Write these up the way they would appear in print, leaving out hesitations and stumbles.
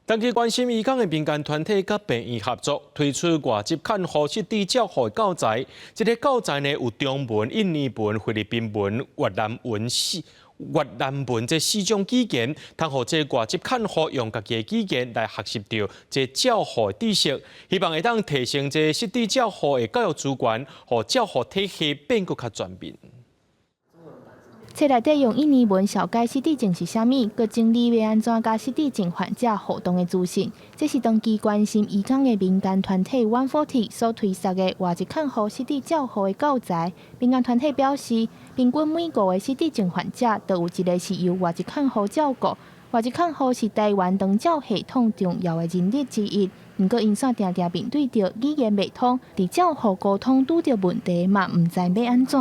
長期關心移工的民間團體佮病院合作，推出外籍看護失智照護教材。這个教材呢，有中文、印尼文、菲律賓文、越南文這四種語言，通予這外籍看護用家己的語言來學習著這照護知識，希望會當提升這失智照護的教育資源，予照護體系變閣較全面。冊內底用印尼文紹解失智症是啥物，閣整理欲按怎佮失智症患者互動的資訊。這是長期關心移工的民間團體 One Forty 所推設的外籍看護失智照護的教材。民間團體表示，平均每五個失智症患者都有一个是由外籍看護照顧。外籍看護是台灣長照系統重要的人力之一，毋過𪜶煞定定面對著語言袂通，佇照護溝通拄著問題嘛，毋知欲按怎。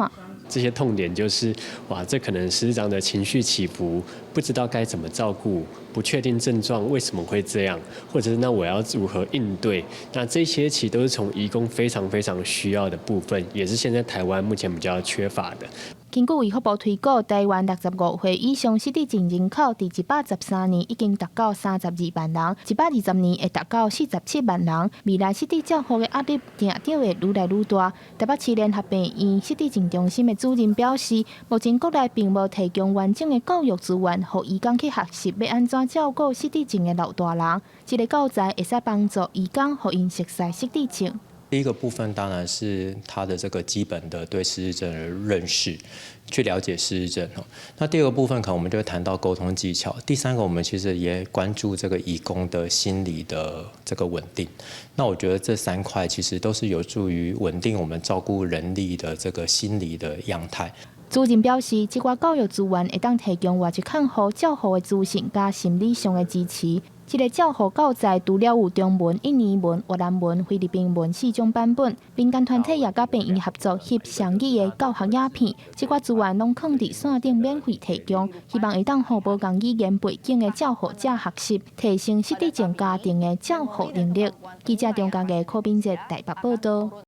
這些痛點就是，哇，這可能師長的情緒起伏，不知道該怎麼照顧，不確定症狀為什麼會這樣，或者是那我要如何應對？那這些其實都是從移工非常非常需要的部分，也是現在台灣目前比較缺乏的。根據衛福部推估，台灣65歲以上失智症人口，佇113年已經達到32萬人，120年會達到47萬人。未來失智照護的壓力定著會愈來愈大。台北市聯合病院失智症中心的主任表示，目前國內並無提供完整的教育資源，予移工去學習欲按怎照顧失智症的老大人。這个教材會使幫助移工，予𪜶熟似失智症。第一個部分當然是他的這個基本的對失智症的認識，去了解失智症。那第二個部分可能我們就會談到溝通技巧。第三個，我們其實也關注這個移工的心理的這個穩定。那我覺得這三塊其實都是有助於穩定我們照顧人力的這個心理的樣態。主任表示，這寡教育資源會當提供外籍看護照護的資訊佮心理上的支持。這个照護教材除了有中文、印尼文、越南文、菲律賓文四種版本，民間團體也佮病院合作翕雙語的教學影片，這寡資源攏囥佇線頂免費提供，希望會當予無仝語言背景的照護者學習，提升失智症家庭的照護能力。記者張家傑、柯斌哲台北報道。